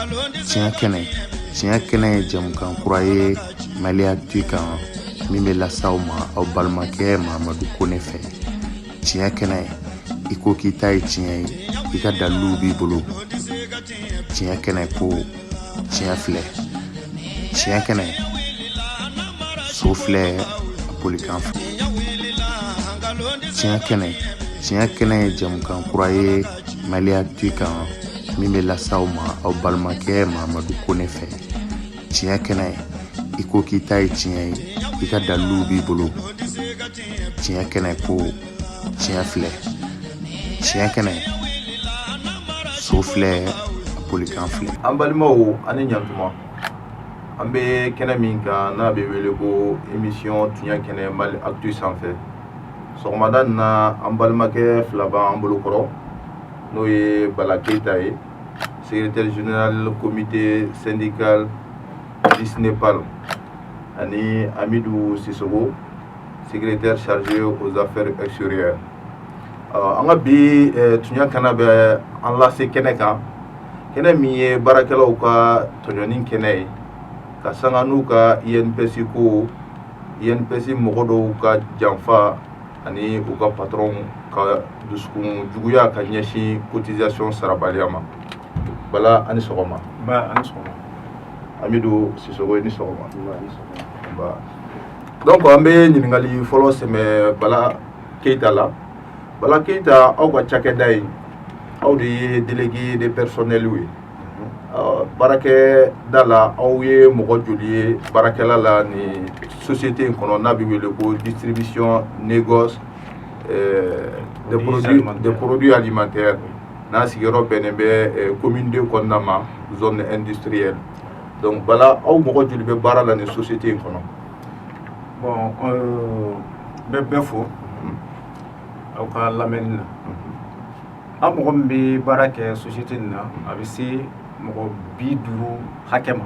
Tiɲɛ kɛnɛ. Tiɲɛ kɛnɛ ye jɛmukan kura ye Mali Actu kan min bɛ lase aw ma aw balimakɛ Mamadu Kone fɛ. Tiɲɛ kɛnɛ, i ko k'i ta ye tiɲɛ ye, i ka daliluw b'i bolo. Tiɲɛ kɛnɛ ko tiɲɛ filɛ. Tiɲɛ kɛnɛ, so filɛ, a bolikan filɛ. Tiɲɛ kɛnɛ. Tiɲɛ kɛnɛ ye jɛmukan kura ye Mali Actu kan min bɛ lase aw ma aw balimakɛ Mamadu Kone fɛ. Tiɲɛ kɛnɛ, i ko k'i ta ye tiɲɛ ye, i ka daliluw b'i bolo. Tiɲɛ kɛnɛ ko tiɲɛ filɛ. Tiɲɛ kɛnɛ, so filɛ, a bolikan filɛ. An balimaw, ani ɲantuma. An bɛ kɛnɛ min kan n'a bɛ wele ko émission Tiɲɛ Kɛnɛ Mali Actu sanfɛ, sɔgɔmada nin na, an balimakɛ fila b'an bolo kɔrɔ, n'o ye Bala Keyita ye, secrétaire général comité syndical DISNEPAL, ani Amidu Sisoko, secrétaire chargé aux affaires extérieures. An ka bi Tiɲɛ Kɛnɛ bɛ an lase kɛnɛ kan, kɛnɛ min ye baarakɛlaw ka tɔɲɔni kɛnɛ ye, ka sanga n'u ka INPS ko, INPS mɔgɔ dɔw ka janfa ani u ka patron ka dusukun juguya ka ɲɛsin cotisation sarabaliya ma. Bala, ani sɔgɔma. Ba, ani sɔgɔma. Amidu Sisoko, ni sɔgɔma. Ba, donc an bɛ ɲininkali fɔlɔ sɛmɛ Bala Keyita la. Bala Keyita, aw ka cakɛda in, aw de ye délégué de personnel ye baarakɛda la. Aw ye mɔgɔ joli ye baarakɛla la ni société in kɔnɔ n'a bɛ wele ko distribution négoce des produits alimentaires, n'a sigiyɔrɔ bɛnnen bɛ commune 2 kɔnɔna ma, zone industrielle? Donc Bala, aw mɔgɔ joli bɛ baara la ni société in kɔnɔ? Bon, n bɛ bɛɛ fo aw ka lamɛnni na. An mɔgɔ min bɛ baara kɛ société nin na, a bɛ se mɔgɔ 50 hakɛ ma,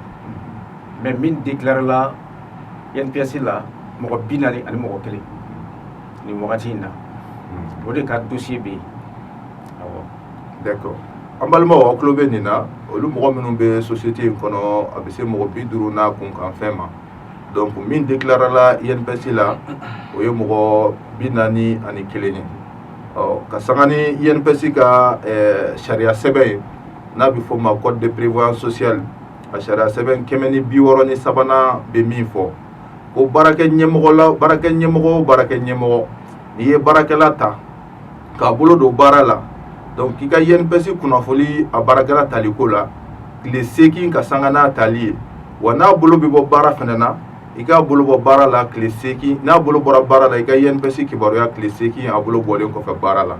mais min déclaré la INPS la, mɔgɔ 41 nin wagati in na, o de ka dossier bɛ yen, awɔ. D'accord. An balimaw, aw tulo bɛ nin na, olu mɔgɔ minnu bɛ société in kɔnɔ, a bɛ se mɔgɔ 50 n'a kunkan fɛn ma. Donc min déclaré la INPS la, o ye mɔgɔ 41 ye. Ɔ, ka sanga ni INPS ka sariya sɛbɛn ye n'a bɛ fɔ o ma code de prévoyance sociale, a sariya sɛbɛn 163nan bɛ min fɔ ko baarakɛ ɲɛmɔgɔ la, baarakɛ ɲɛmɔgɔ o baarakɛ ɲɛmɔgɔ, n'i ye baarakɛla ta k'a bolo don baara la, donc k'i ka INPS kunnafoli a baarakɛla taliko la tile 8 ka sanga n'a tali ye. Wa n'a bolo bɛ bɔ baara fana na, i k'a bolo bɔ baara la tile 8. N'a bolo bɔra baara la, i ka INPS kibaruya tile 8 a bolo bɔlen kɔfɛ baara la.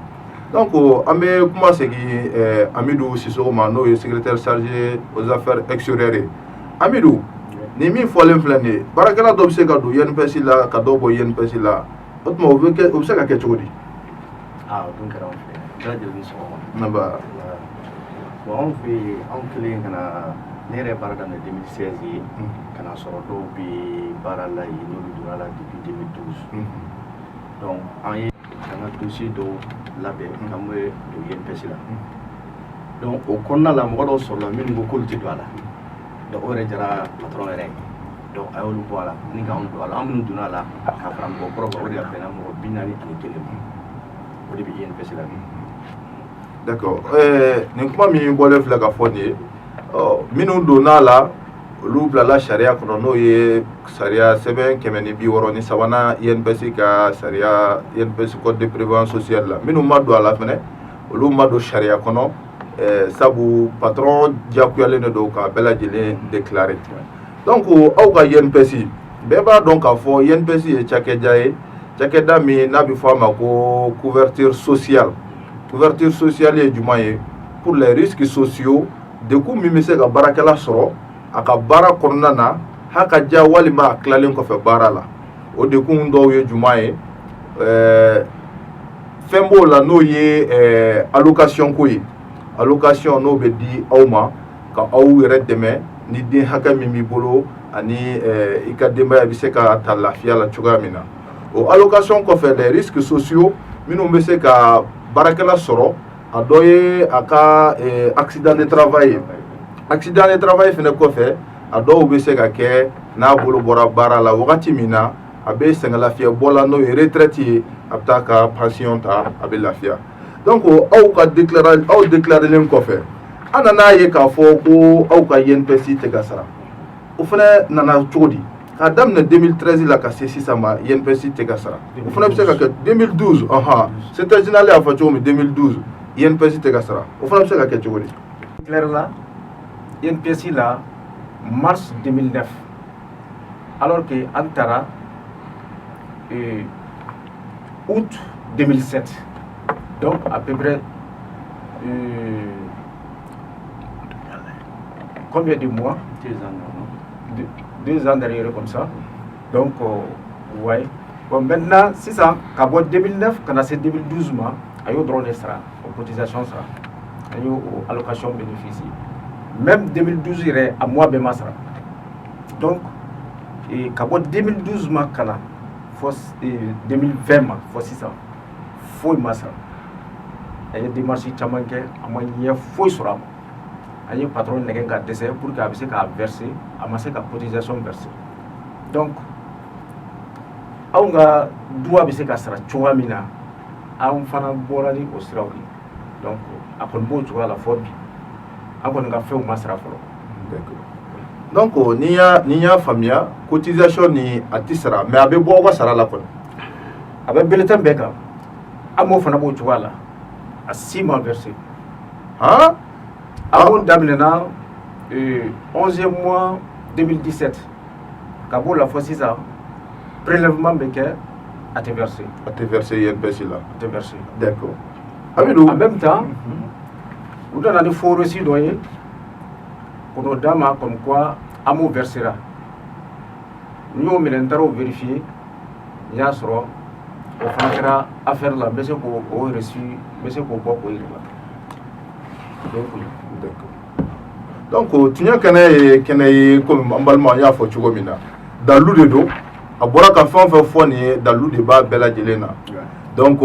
Donc an bɛ kuma segin Amidu Sisoko ma, n'o ye secrétaire chargé aux affaires extérieures ye. Amidu, nin min fɔlen filɛ nin ye, baarakɛla dɔ bɛ se ka don INPS la ka dɔ bɔ INPS la, o tuma o bɛ kɛ, o bɛ se ka kɛ cogo di? Aa, o dun kɛra anw fɛ. Bɛɛ lajɛlen ni sɔgɔma. Nba. Bon, anw fɛ yen, anw kɛlen ka na, ne yɛrɛ ye baara daminɛ 2016 ye, ka na sɔrɔ dɔw bɛ baara la yen, n'olu donna la depuis 2012. Donc an ye an ka dossier dɔw labɛn k'an bɛ don INPS la. Donc o kɔnɔna la, mɔgɔ dɔw sɔrɔla minnu ko k'olu tɛ don a la. Donc o yɛrɛ diyara patron yɛrɛ ye, donc a y'olu bɔ a la ni k'anw don a la. An minnu donna a la ka fara mɔgɔ kɔrɔ kan, o de ka bɛnna mɔgɔ 41 ma, o de bɛ INPS la bi. D'accord. Nin kuma min bɔlen filɛ ka fɔ nin ye, ɔ, minnu donna a la, olu bilala sariya kɔnɔ, n'o ye sariya sɛbɛn 163nan INPS ka sariya, INPS code de prévoyance sociale la. Minnu ma don a la fɛnɛ, olu ma don sariya kɔnɔ, sabu patron diyagoyalen de don k'a bɛɛ lajɛlen déclarer. Donc aw ka INPS, bɛɛ b'a dɔn k'a fɔ INPS ye cakɛda ye, cakɛda min n'a bɛ fɔ a ma ko couverture sociale. Couverture sociale ye jumɛn ye? Pour les risques sociaux, degun min bɛ se ka baarakɛla sɔrɔ a ka baara kɔnɔna na, ha ka ja walima a tilalen kɔfɛ baara la, o degun dɔw ye jumɛn ye? Fɛn b'o la, n'o ye allocation ko ye, allocation n'o bɛ di aw ma ka aw yɛrɛ dɛmɛ ni den hakɛ min b'i bolo ani i ka denbaya bɛ se ka ta lafiya la cogoya min na. O allocation kɔfɛ, les risques sociaux minnu bɛ se ka baarakɛla sɔrɔ, a dɔ ye a ka accident de travail ye. Accident de travail fɛnɛ kɔfɛ, a dɔw bɛ se ka kɛ n'a bolo bɔra baara la wagati min na, a bɛ sɛgɛnlafiyɛbɔ la, n'o ye retraite ye, a bɛ taa ka pension ta, a bɛ lafiya. Donc aw ka déclara aw déclarelen kɔfɛ, an nana ye k'a fɔ ko aw ka INPS tɛ ka sara. O fana nana cogo di? K'a daminɛ 2013 la ka se sisan ma, INPS tɛ ka sara. O fana bɛ se ka kɛ 2012, ɔhɔn, secrétaire général y'a fɔ cogo min, 2012 INPS tɛ ka sara, o fana bɛ se ka kɛ cogo di? Clair la INPS la mars 2009, alors que an taara août 2007, donc à peu près combien de mois? 2 ans, non? 2 ans derrière comme ça. Donc ouais, bon, maintenant sisan ka bɔ 2009 ka na se 2012 ma, a y'o dɔrɔn de sara, o cotisation sara, an y'o o allocation bénéficier. Même 2012 yɛrɛ, a mois bɛɛ ma sara. Donc ka bɔ 2012 ma ka na fɔ 2020 ma, fɔ sisan, foyi ma sara. An ye démarche caman kɛ, a ma ɲɛ foyi sɔrɔ a ma. An ye patron nɛgɛn ka dɛsɛ pour que a bɛ se k'a verser, a ma se ka cotisation verser. Donc anw ka droit bɛ se ka sara cogoya min na, an fana bɔra ni o siraw ye. Donc a kɔni b'o cogoya la fɔ bi, an kɔni ka fɛnw ma sara fɔlɔ. D'accord. Donc n'i y'a faamuya, cotisation ni a tɛ sara, mais a bɛ bɔ aw ka sara la kɔni. A bɛ bulletin bɛɛ kan, an b'o fana b'o cogoya la, a si ma verser. Han. A b'o daminɛna 11e mois 2017, ka b'o la fɔ sisan, prélèvement bɛ kɛ, a tɛ verser. A tɛ verser INPS la. A tɛ verser. D'accord, Amidou. En même temps, u nana ni faux reçu dɔ ye ko n'o d'a ma, comme quoi AMO versera. N y'o minɛ, n taara o vérifier, n y'a sɔrɔ o fana kɛra affaire la. N bɛ se k'o o reçu, n bɛ se k'o bɔ k'o yir'i la. D'accord. Donc tiɲɛ kɛnɛ ye kɛnɛ ye, komi an balima an y'a fɔ cogo min na, dalu de don. A bɔra ka fɛn o fɛn fɔ nin ye, dalu de b'a bɛɛ lajɛlen na. Donc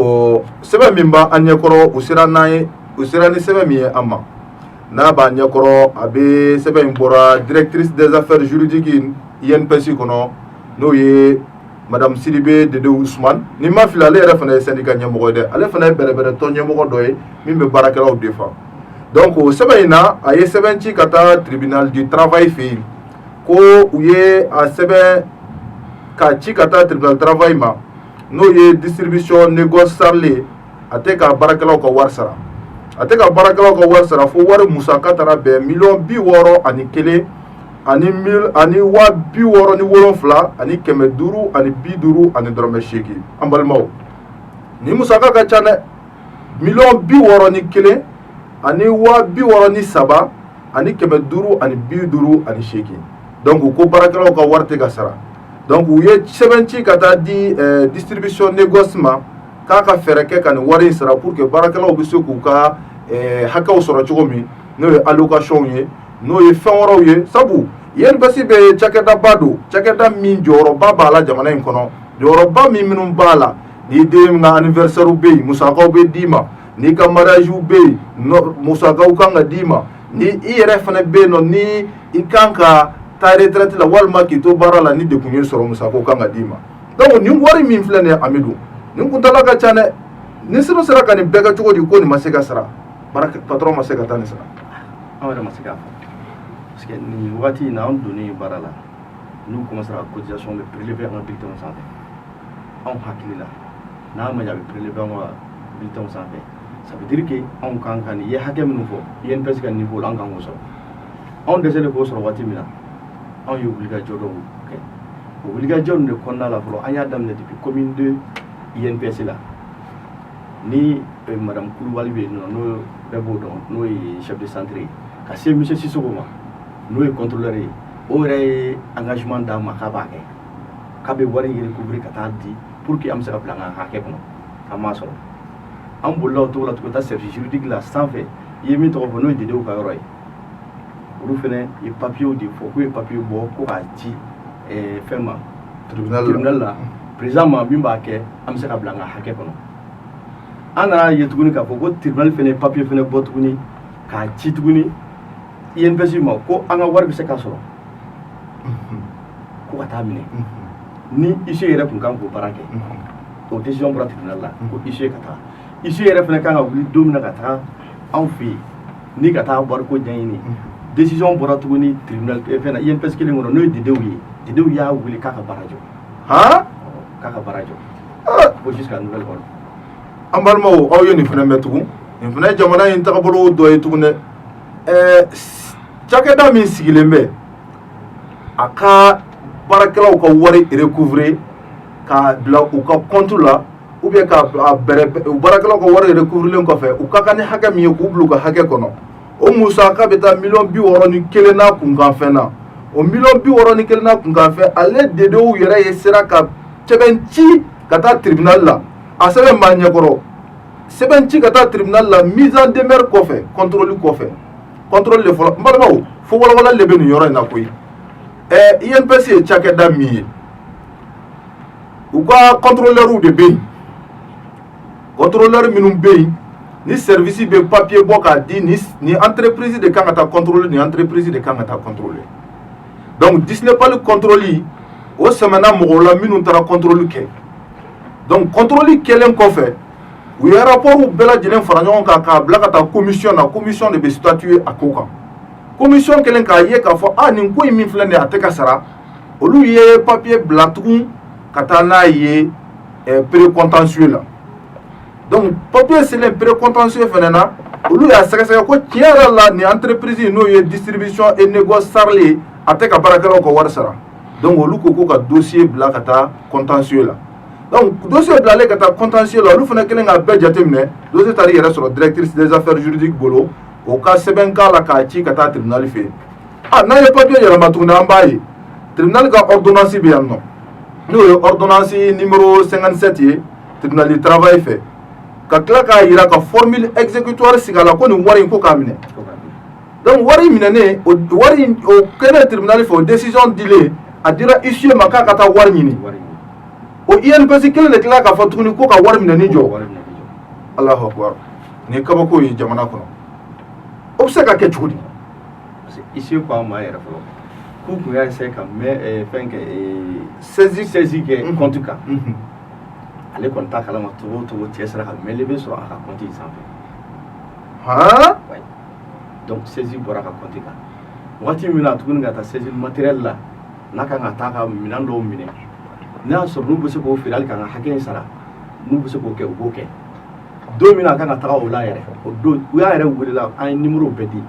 sɛbɛn min b'an ɲɛkɔrɔ, u sera n'an ye, u sera ni sɛbɛn min ye an ma, n'a b'a ɲɛkɔrɔ, a bɛ sɛbɛn in bɔra directrice des affaires juridiques INPS kɔnɔ, n'o ye madame Sidibe Dede Usumani. Ni ma fili, ale yɛrɛ fana ye syndicat ɲɛmɔgɔ ye dɛ, ale fana ye bɛrɛbɛrɛ tɔn ɲɛmɔgɔ dɔ ye min bɛ baarakɛlaw défend. Donc o sɛbɛn in na, a ye sɛbɛn ci ka taa tribunal du travail fɛ yen, ko u ye a sɛbɛn ka ci ka taa tribunal travail ma, n'o ye Distribution Négoce SARL ye. A tɛ ka baarakɛlaw ka wari sara, a tɛ ka baarakɛlaw ka wari sara, fo wari musaka taara bɛn miliyɔn 61 ani mil ani 67,550 dɔrɔmɛ 8. An balimaw, nin musaka ka ca dɛ. Miliyɔn 61 ani 63,558. Donc ko baarakɛlaw ka wari tɛ ka sara. Donc u ye sɛbɛn ci ka taa di Distribution Négoce ma, k'a ka fɛɛrɛ kɛ ka nin wari in sara pour que baarakɛlaw bɛ se k'u ka hakɛw sɔrɔ cogo min, n'o ye allocation ye, n'o ye fɛn wɛrɛw ye. Sabu INPS bɛ cakɛdaba don, cakɛda min jɔyɔrɔba b'a la jamana in kɔnɔ, jɔyɔrɔba min minnu b'a la, n'i den ka anniversaire bɛ yen, musakaw bɛ d'i ma, n'i ka mariage bɛ yen, musakaw kan ka d'i ma, ni i yɛrɛ fana bɛ yen nɔ, ni i kan ka taa retraite la walima k'i to baara la, ni degun ye sɔrɔ, musakaw kan ka d'i ma. Donc nin wari min filɛ nin ye, Amidu, nin kuntala ka ca dɛ. Ni sera sera ka nin bɛɛ kɛ cogo di ko nin ma se ka sara, patron ma se ka taa nin sara? Anw yɛrɛ ma se k'a fɔ, parce que nin wagati in na, anw donnen baara la, n'u commencera ka cotisation bɛ prélever an ka bulletin sanfɛ, anw hakili la, n'a ma ɲɛ a bɛ prélever an ka bulletin sanfɛ, ça veut dire que anw kan ka nin i ye hakɛ minnu fɔ INPS ka niveau la, an kan k'o sɔrɔ. Anw dɛsɛlen k'o sɔrɔ waati min na, anw ye wulikajɔ dɔw kɛ. O wulikajɔ ninnu de kɔnɔna la fɔlɔ, an y'a daminɛ depuis commune 2 INPS la, ni madame Kulubali bɛ yen nɔ, n'o bɛɛ b'o dɔn, n'o ye chef de centre ye, ka se monsieur Sisoko ma, n'o ye contrôleur ye. O yɛrɛ ye engagement d'an ma k'a b'a kɛ, k'a bɛ wari in recouvrer ka taa di pour que an bɛ se ka bila an ka hakɛ kɔnɔ. An m'a sɔrɔ. An bolila o cogo la tugun ka taa service juridique la sanfɛ. I ye min tɔgɔ fɔ, n'o ye Dedew ka yɔrɔ ye, olu fɛnɛ ye papiyew de fɔ k'u ye papiye bɔ ko k'a ci fɛn ma, tribunal la, tribunal la, président ma, min b'a kɛ an bɛ se ka bila an ka hakɛ kɔnɔ. An nana ye tuguni k'a fɔ ko tribunal fɛnɛ ye papiye fɛnɛ bɔ tuguni k'a ci tuguni. INPS ma ko an ka wari bɛ se ka sɔrɔ, ko ka taa minɛ ni huissier yɛrɛ tun kan k'o baara kɛ. O décision bɔra tribunal la ko huissier ka taa. Huissier yɛrɛ fana kan ka wuli don min na ka taga anw fɛ yen ni ka taa wariko ɲɛɲini, décision bɔra tuguni tribunal fɛn na, INPS kelen kɔnɔ, n'o ye Dedew ye. Dedew y'a wele k'a ka baara jɔ. Han? K'a ka baara jɔ ko jusqu'à nouvel ordre. An balimaw, aw ye nin fana mɛn tugun. Nin fana ye jamana in tagabolo dɔ ye tugun dɛ. Cakɛda min sigilen bɛ a ka baarakɛlaw ka wari recouvrer k'a bila u ka compte la, ou bien ka a bɛrɛ u baarakɛlaw ka wari recouvrer kɔfɛ, u ka kan ni hakɛ min ye k'u bila u ka hakɛ kɔnɔ, o musaka bɛ taa miliyɔn 61 n'a kunkanfɛn na. O miliyɔn 61 n'a kunkanfɛn, ale Dedew yɛrɛ ye sera ka sɛbɛn ci ka taa tribunal la. A sɛbɛn b'a ɲɛkɔrɔ, sɛbɛn ci ka taa tribunal la, mise en demeure kɔfɛ, contrôle kɔfɛ, contrôle de fɔlɔ. N balimaw, fo walawalali de bɛ nin yɔrɔ in na koyi. INPS ye cakɛda min ye, u ka contrôleur de bɛ yen. Contrôleur minnu bɛ yen ni service bɛ papier bɔ k'a di, ni entreprise de kan ka taa contrôler, ni entreprise de kan ka taa contrôler. Donc Disneypal contrôle, o sɛmɛna mɔgɔw la minnu taara contrôle kɛ. Donc contrôle kɛlen kɔfɛ, u ye rapport bɛɛ lajɛlen fara ɲɔgɔn kan k'a bila ka taa commission na. Commission de bɛ statuer a ko kan. Commission kɛlen k'a ye k'a fɔ a nin ko in min filɛ nin ye, a tɛ ka sara, olu ye papier bila tugun ka taa n'a ye précontentieux la. Donc papier selen précontentieux fɛnɛ na, olu y'a sɛgɛsɛgɛ ko tiɲɛ yɛrɛ la, nin entreprise, n'o ye Distribution et Négoce SARL ye, a tɛ ka baarakɛlaw ka wari sara. Donc olu ko ko ka dossier bila ka taa contentieux la. Donc dossier bilalen ka taa contentieux la, olu fana kɛlen k'a bɛɛ jateminɛ, dossier taara i yɛrɛ sɔrɔ directrice des affaires juridiques bolo. O ka sɛbɛn k'a la k'a ci ka taa tribunal fɛ yen. Ah, n'an ye papier yɛlɛma tuguni, an b'a ye tribunal ka ordonnance bɛ yan nɔ, n'o ye ordonnance numéro 57 ye tribunal du travail fɛ, ka tila k'a yira ka formule exécutoire sigi a la ko nin wari in ko k'a minɛ. Donc wari in minɛnen, o wari in, o kɛlen tribunal fɛ, o décision dilen, a dira huissier ma k'a ka taa wari ɲini. O INPS kelen de tila k'a fɔ tuguni ko ka wari minɛni jɔ. Alahu akubar, nin ye kabako ye jamana kɔnɔ. O bɛ se ka kɛ cogo di? Parce que huissier ko an ma yɛrɛ fɔlɔ k'u tun y'a essayer ka mɛ fɛn kɛ, saisie. Saisie kɛ compte kan. Ale kɔni t'a kalama togo o togo, cɛ sera ka mainlevée sɔrɔ a ka compte in sanfɛ. Han? Ouais. Donc saisie bɔra a ka compte kan. Wagati min na tuguni ka taa saisie matériel la, n'a kan ka taa ka minɛn dɔw minɛ, n'a y'a sɔrɔ n'u bɛ se k'o feere hali k'an ka hakɛ in sara, n'u bɛ se k'o kɛ, u b'o kɛ. Don min na a kan ka taga o la yɛrɛ, o don u y'a yɛrɛ welela. An ye numéro bɛɛ di,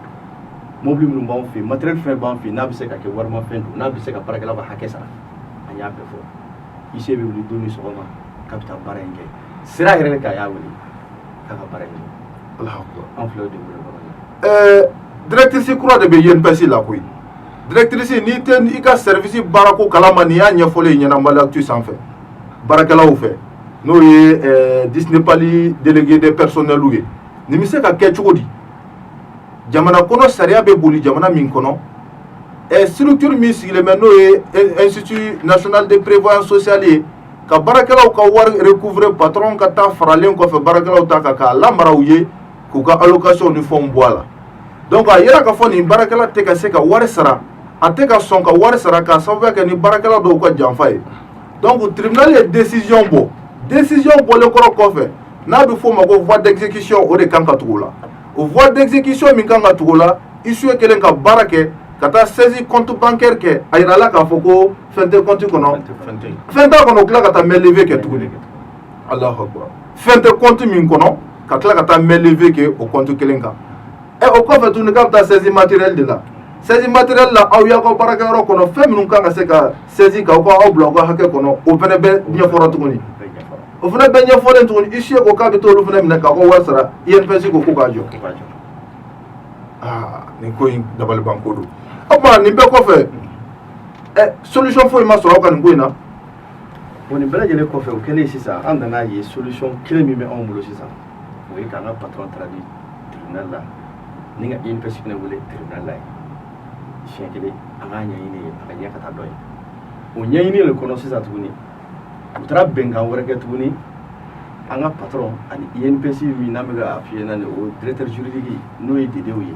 mobili minnu b'anw fɛ yen, matériel fɛn b'an fɛ yen, n'a bɛ se ka kɛ warimafɛn don, n'a bɛ se ka baarakɛlaw ka hakɛ sara, an y'a bɛɛ fɔ. Huissier bɛ wuli don min sɔgɔma k'a bɛ taa baara in kɛ, sira yɛrɛ de kan, a y'a wele k'a ka baara in kɛ. Alahu akubar. An filɛ o de wele kɔnɔ. Directrice kura de bɛ INPS la koyi. Directrice, n'i tɛ i ka service baarako kalama, nin y'a ɲɛfɔlen ye ɲɛna Maliactu sanfɛ baarakɛlaw fɛ, n'o ye Disneypali délégué des personnels ye. Nin bɛ se ka kɛ cogo di jamana kɔnɔ? Sariya bɛ boli jamana min kɔnɔ, structure min sigilen bɛ, n'o ye Institut national de prévoyance sociale ye, ka baarakɛlaw ka wari recouvrer patron ka taa faralen kɔfɛ baarakɛlaw ta kan k'a lamara u ye, k'u ka allocation ni fɛnw bɔ a la. Donc a yira k'a fɔ nin baarakɛla tɛ ka se ka wari sara, a tɛ ka sɔn ka wari sara k'a sababuya kɛ ni baarakɛla dɔw ka janfa ye. Donc tribunal ye décision bɔ. Décision bɔlen kɔrɔ kɔfɛ, n'a bɛ f'o ma ko voie d'exécution, o de kan ka tugu o la. O voie d'exécution min kan ka tugu o la, huissier kɛlen ka baara kɛ ka taa saisie compte bancaire kɛ, a yirala k'a fɔ ko fɛn tɛ compte kɔnɔ, fɛn t'a kɔnɔ. O tila ka taa mainlevée kɛ tuguni. Alahu akubar, fɛn tɛ compte min kɔnɔ, ka tila ka taa mainlevée kɛ o compte kelen kan. O kɔfɛ tuguni, k'a bɛ taa saisie matériel de la. Saisie matériel la, aw y'aw ka baarakɛyɔrɔ kɔnɔ fɛn minnu kan ka se ka saisie k'aw ka aw bila aw ka hakɛ kɔnɔ, o fana bɛɛ ɲɛfɔra tuguni. O fana bɛɛ ɲɛfɔlen tuguni, huissier ko k'a bɛ t'olu fana minɛ k'aw ka wari sara. INPS ko k'o k'a jɔ. Aa, nin ko in dabalibanko don. O tuma nin bɛɛ kɔfɛ, solution foyi ma sɔrɔ aw ka nin ko in na? Bon, nin bɛɛ lajɛlen kɔfɛ, o kɛlen sisan, an nana ye solution kelen min bɛ anw bolo sisan, o ye k'an ka patron traduit tribunal la ni ka INPS fana wele tribunal la ye siɲɛ kelen, an k'a ɲɛɲini yen, a ka ɲɛ ka taa dɔ ye. O ɲɛɲini de kɔnɔ sisan tuguni, u taara bɛnkan wɛrɛ kɛ tuguni, an ka patron ani INPS min n'an bɛ k'a f'i ɲɛna nin, o directeur juridique, n'o ye Dedew ye.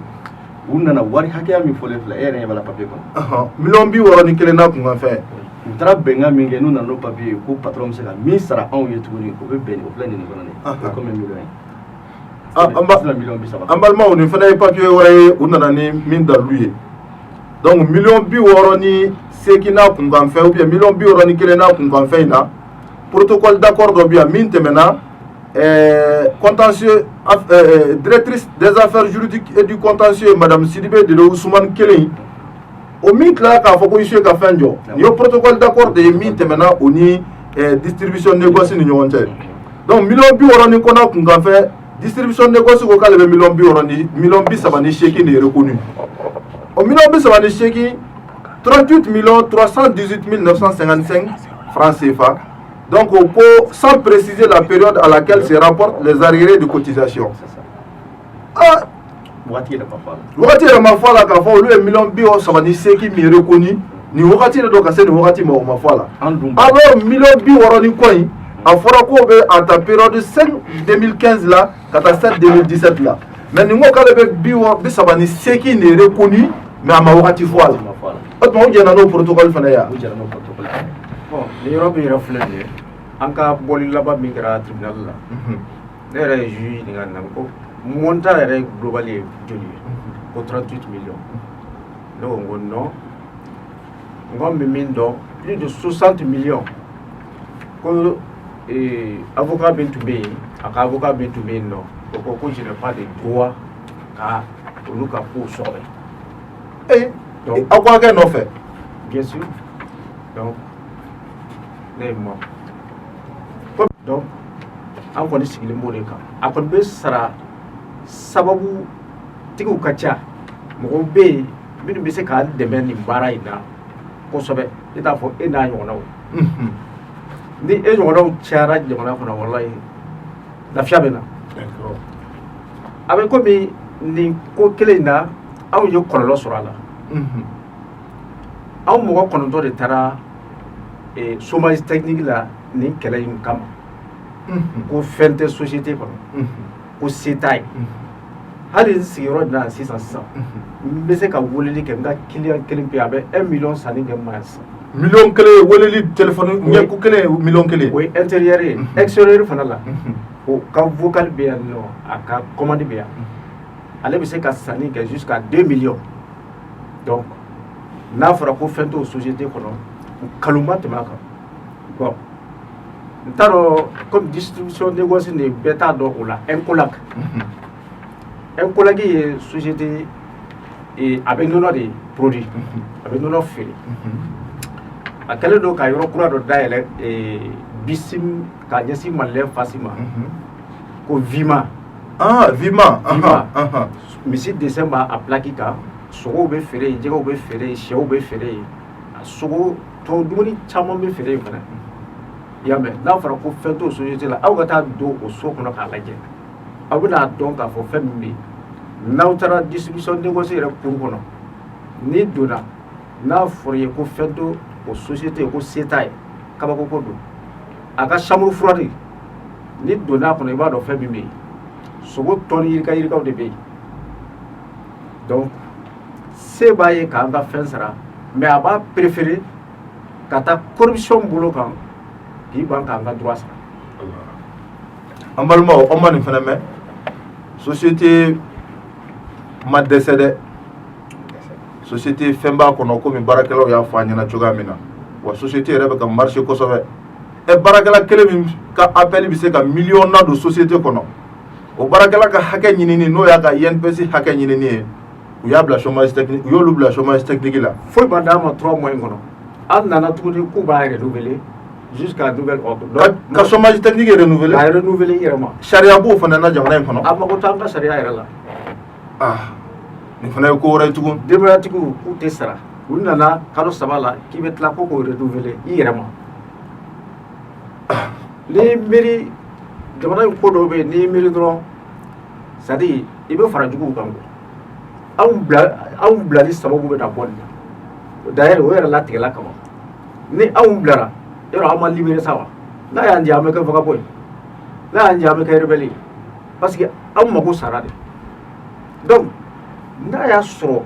U nana wari hakɛya min fɔlen filɛ, e yɛrɛ ɲɛ b'a la papier kɔnɔ. Miliyɔn 61 n'a kunkanfɛn. U taara bɛnkan min kɛ, n'u nana n'o papier ye, ko patron bɛ se ka min sara anw ye tuguni, o bɛ bɛn, o filɛ nin kɔnɔ nin ye, o ye combien million ye? An ba Miliyɔn 30. An balimaw, nin fana ye papier wɛrɛ ye, u nana ni min dalilu ye. Donc miliyɔn 68 n'a kunkanfɛn, ou bien miliyɔn 61 n'a kunkanfɛn in na, protocole d'accord dɔ bɛ yan min tɛmɛna contentieux, directrice des affaires juridiques et du contentieux, madame Sidibé Dede Ousmane kelen, o min tilala k'a fɔ ko huissier ka fɛn jɔ. Nin ye protocole d'accord de ye min tɛmɛna o ni distribution négoce ni ɲɔgɔn cɛ. Donc miliyɔn 60 ni kɔ n'a kunkanfɛn, distribution négoce ko k'ale bɛ miliyɔn 60 ni miliyɔn 38 de reconnu. O miliyɔn 38, 38 millions 318 955 francs CFA. Donc o ko sans préciser la période à laquelle se rapportent les arriérés de cotisation. Ah. Wagati yɛrɛ ma fɔ a la. Wagati yɛrɛ ma fɔ a la k'a fɔ olu ye miliyɔn 38 min reconnu nin wagati de don ka se nin wagati ma, o ma fɔ a la. An dun Alors miliyɔn 60 ni kɔ in, a fɔra k'o bɛ a ta période 5 2015 la ka taa 7 2017 la, mais nin ko k'ale bɛ 38 de reconnu, mais a ma wagati fɔ a la. Ma fɔ a la. O tuma u jɛnna n'o protocole fana ye wa? U jɛra n'o protocole fana ye. Bon, nin yɔrɔ min yɛrɛ filɛ nin ye, an ka bɔli laban min kɛra tribunal la, ne yɛrɛ ye juge ɲininka nin na ko montant yɛrɛ global ye joli ye? Ko 38 millions. Ne ko n ko non, n ko an bɛ min dɔn, plus de 60 millions. Ko avocat min tun bɛ yen, a ka avocat min tun bɛ yen nɔ, o ko ko je n'ai pas de droit ka olu ka kow sɔgɔbɛ. Ee. Donc aw ko hakɛ nɔfɛ. Bien sûr. Donc ne ye ma, donc an kɔni sigilen b'o de kan. A kɔni bɛ sara, sababu tigiw ka ca, mɔgɔw bɛ yen minnu bɛ se k'an dɛmɛ nin baara in na kosɛbɛ. I t'a fɔ e n'a ɲɔgɔnnaw, ni e ɲɔgɔnnaw cayara jamana kɔnɔ, walayi lafiya bɛ na. A bɛ komi nin ko kelen in na, anw ye kɔlɔlɔ sɔrɔ a la. Anw mɔgɔ 9 de taara chômage technique la nin kɛlɛ in kama, ko fɛn tɛ société kɔnɔ, ko se t'a ye. Hali n sigiyɔrɔ in na sisan sisan, n bɛ se ka weleli kɛ n ka client kelen pe, a bɛ 1 million sanni kɛ n ma yan sisan. Miliyɔn 1 weleli téléphone ɲɛko kelen ye miliyɔn 1. O ye intérieur ye. Extérieur fana la, o ka vocal bɛ yan nɔ, a ka commande bɛ yan, ale bɛ se ka sanni kɛ jusqu'à 2 millions. Donc n'a fɔra ko fɛn t'o société kɔnɔ, nkalon ma tɛmɛ a kan. Bon, n t'a dɔn, comme distribution négoce nin bɛɛ t'a dɔn o la. Incolac, Incolac ye société, a bɛ nɔnɔ de produit, a bɛ nɔnɔ feere. A kɛlen don ka yɔrɔ kura dɔ dayɛlɛ bisim ka ɲɛsin Malilɛ fasi ma, ko Vima. Ah, Vima. Vima. Misi dessin b'a a plaque kan. Sogow bɛ feere yen, jɛgɛw bɛ feere yen, sɛw bɛ feere yen, a sogo tɔ dumuni caman bɛ feere yen fana. I y'a mɛn, n'a fɔra ko fɛn t'o société la, aw ka taa don o so kɔnɔ k'a lajɛ, aw bɛna dɔn k'a fɔ fɛn min bɛ yen. N'aw taara distribution négoce yɛrɛ kuru kɔnɔ, n'i donna, n'a fɔra i ye ko fɛn t'o o société, ko se t'a ye, kabako ko don. A ka chambre froide, n'i donna a kɔnɔ, i b'a dɔn fɛn min bɛ yen, sogo tɔni yirika yirikaw de bɛ yen. Donc se b'a ye k'an ka fɛn sara, mais a b'a préféré ka taa corruption bolo kan k'i ban k'an ka droit sara. An balimaw, aw ma nin fana mɛn, société ma dɛsɛ dɛ. Société fɛn b'a kɔnɔ, komi baarakɛlaw y'a fɔ a ɲɛna cogoya min na. Wa société yɛrɛ bɛ ka marcher kosɛbɛ. Ɛ, baarakɛla kelen min ka appel bɛ se ka miliyɔn na don société kɔnɔ, o baarakɛla ka hakɛ ɲinini, n'o y'a ka INPS hakɛ ɲinini ye, u y'a bila chômage technique, u y'olu bila chômage technique la. Foyi ma d'an ma 3 mois in kɔnɔ. An nana tuguni k'u b'a renouveler jusqu'à nouvel ordre. Ka chômage technique renouveler? K'a renouveler i yɛrɛ ma. Sariya b'o fana na jamana in kɔnɔ? A mago t'an ka sariya yɛrɛ la. Ah, nin fana ye ko wɛrɛ ye tugun. Denbayatigiw k'u tɛ sara, u nana kalo 3 la k'i bɛ tila ko k'o renouveler i yɛrɛ ma. N'i miiri jamana in ko dɔw bɛ yen, n'i miiri dɔrɔn, c'est à dire i bɛ fara juguw kan quoi. Anw bila, anw bilali sababu bɛ na bɔ nin na. D'ailleurs o yɛrɛ latigɛla kaban. Ni anw bilara, yɔrɔ an ma libéré sa wa? N'a y'an diya, an bɛ kɛ vagabond ye, n'a y'an diya, an bɛ kɛ rebelle ye, parce que anw mago sara de. Donc N'a y'a sɔrɔ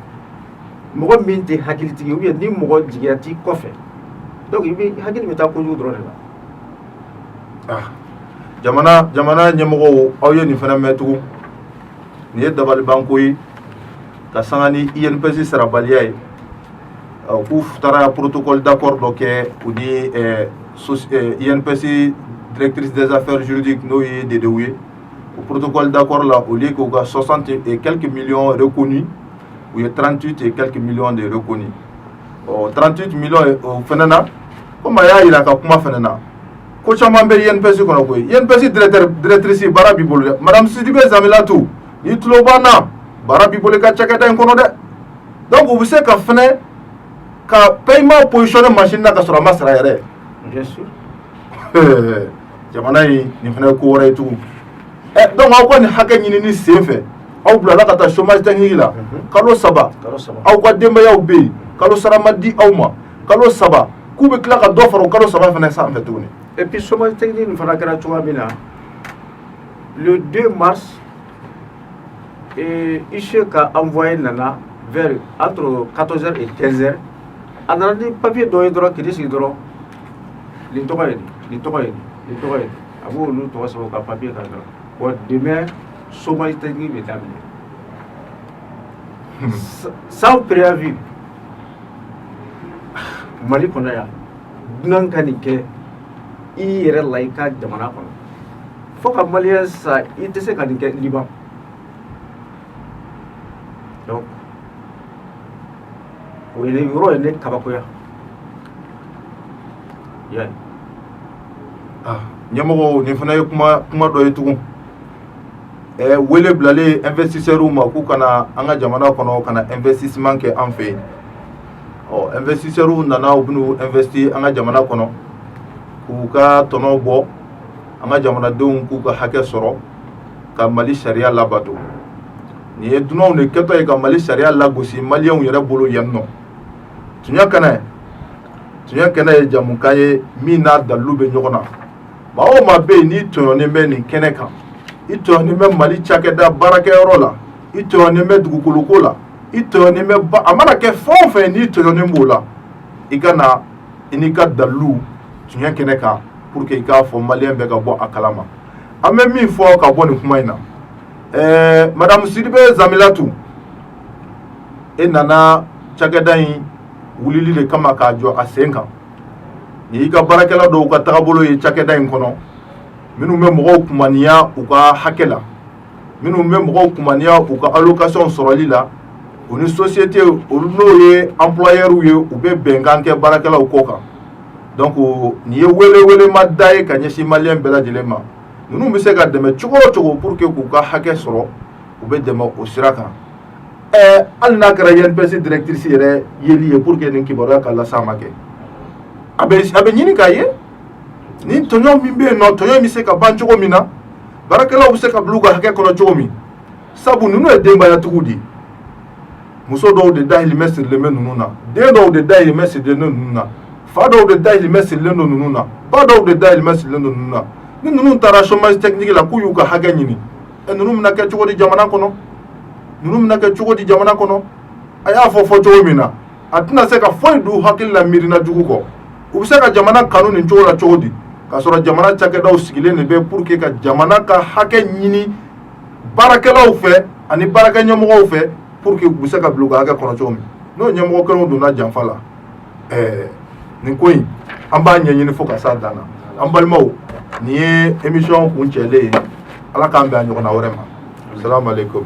mɔgɔ min tɛ hakilitigi ou bien ni mɔgɔ jigiya t'i kɔfɛ, donc i bɛ hakili bɛ taa kojugu dɔrɔn de la. Ah, jamana ɲɛmɔgɔw, aw ye nin fana mɛn tugun. Nin ye dabalibanko ye ka sanga ni INPS sarabaliya ye. K'u taara protocole d'accord dɔ kɛ u ni INPS directrice des affaires juridiques, n'o ye Dedew ye. O protocole d'accord la, au lieu k'u ka 60 et quelques millions reconnus, u ye 38 et quelques millions de reconnus. Ɔ, 38 millions o fɛnɛ na, komi a y'a yira a ka kuma fɛnɛ na, ko caman bɛ INPS kɔnɔ koyi. INPS directeur, directrice, baara b'i bolo dɛ. Madame Sidibe Zamilatu, n'i tulo b'an na, baara b'i bolo i ka cakɛda in kɔnɔ dɛ. Donc u bɛ se ka fɛnɛ ka paiement positionner machine na ka sɔrɔ a ma sara yɛrɛ. Bien sûr. Jamana in, nin fana ye ko wɛrɛ ye tugun. Ɛ, donc aw ka nin hakɛ ɲinini sen fɛ, aw bilala ka taa chômage technique la kalo 3. Kalo 3. Aw ka denbayaw bɛ yen, kalo sara ma di aw ma kalo 3, k'u bɛ tila ka dɔ fara o kalo 3 fana sanfɛ tuguni. Et puis chômage technique nin fana kɛra cogoya min na, le 2 mars et huissier ka envoyé nana vers entre 14h et 15h. A nana ni papier dɔ ye dɔrɔn, k'i sigi dɔrɔn, nin tɔgɔ ye nin, nin tɔgɔ ye nin, nin tɔgɔ ye nin. A b'olu tɔgɔ sɛbɛn u ka papier kan dɔrɔn. Bon, demain chômage technique bɛ daminɛ sans préavis. Mali kɔnɔ yan, dunan ka nin kɛ i yɛrɛ la i ka jamana kɔnɔ, fo ka maliyɛn sa, i tɛ se ka nin kɛ Liban. Donc o ye ne yɔrɔ ye ne kabakoya i y'a ye. Ah, ɲɛmɔgɔw, nin fana ye kuma dɔ ye tugun. Ɛ, wele bilalen investisseurs ma k'u kana an ka jamana kɔnɔ ka na investissement kɛ an fɛ yen. Ɔ, investisseurs nana, u bɛn'u investir an ka jamana kɔnɔ k'u ka tɔnɔ bɔ, an ka jamanadenw k'u ka hakɛ sɔrɔ, ka Mali sariya labato. Nin ye dunanw de kɛtɔ ye ka Mali sariya lagosi maliyɛnw yɛrɛ bolo yan nɔ. Tuɲa kɛnɛ ye jamukan ye min n'a dalilu bɛ ɲɔgɔn na. Maa o maa bɛ yen n'i tɔɲɔnen bɛ nin kɛnɛ kan, i tɔɲɔnen bɛ Mali cakɛda baarakɛyɔrɔ la, i tɔɲɔnen bɛ dugukoloko la, i tɔɲɔnen bɛ ba, a mana kɛ fɛn o fɛn, n'i tɔɲɔnen b'o la, i ka na i n'i ka dalilu tuɲɛ kɛnɛ kan pour que i k'a fɔ maliyɛn bɛɛ ka bɔ a kalama. An bɛ min fɔ ka bɔ nin kuma in na, madame Sidibe Zamilatu, e nana cakɛda in wulili de kama k'a jɔ a sen kan. Nin y'i ka baarakɛla dɔw ka tagabolo ye cakɛda in kɔnɔ, minnu bɛ mɔgɔw kumaniya u ka hakɛ la, minnu bɛ mɔgɔw kumaniya u ka allocation sɔrɔli la. U ni société, olu n'o ye employeur ye, u bɛ bɛnkan kɛ baarakɛlaw kɔ kan. Donc nin ye wele welema da ye ka ɲɛsin maliyɛn bɛɛ lajɛlen ma. Ninnu bɛ se ka dɛmɛ cogo o cogo pour que k'u ka hakɛ sɔrɔ, u bɛ dɛmɛ o sira kan. Ɛɛ, hali n'a kɛra INPS directrice yɛrɛ yeli ye pour que nin kibaruya ka las'a ma kɛ, a bɛ ɲini k'a ye ni tɔɲɔ min bɛ yen nɔ, tɔɲɔ in bɛ se ka ban cogo min na, baarakɛlaw bɛ se ka bila u ka hakɛ kɔnɔ cogo min. Sabu ninnu ye denbayatigiw de ye. Muso dɔw de dahirimɛ sirilen bɛ ninnu na, den dɔw de dahirimɛ sirilen don ninnu na, fa dɔw de dahirimɛ sirilen don ninnu na, ba dɔw de dahirimɛ sirilen don ninnu na. Ni ninnu taara chômage technique la k'u y'u ka hakɛ ɲini, ɛ, ninnu bɛna kɛ cogo di jamana kɔnɔ? Ninnu bɛna kɛ cogo di jamana kɔnɔ? A y'a fɔ fɔ cogo min na, a tɛna se ka foyi don u hakili la miirina jugu kɔ. U bɛ se ka jamana kanu nin cogo la cogo di, k'a sɔrɔ jamana cakɛdaw sigilen de bɛ pour que ka jamana ka hakɛ ɲini baarakɛlaw fɛ ani baarakɛ ɲɛmɔgɔw fɛ, pour que u bɛ se ka bila u ka hakɛ kɔnɔ cogo min? N'o ɲɛmɔgɔ kelenw donna janfa la, ɛɛ, nin ko in, an b'a ɲɛɲini fo ka s'a dan na. An balimaw, nin ye émission kuncɛlen ye. Ala k'an bɛn a ɲɔgɔnna wɛrɛ ma. Salamu aleykum.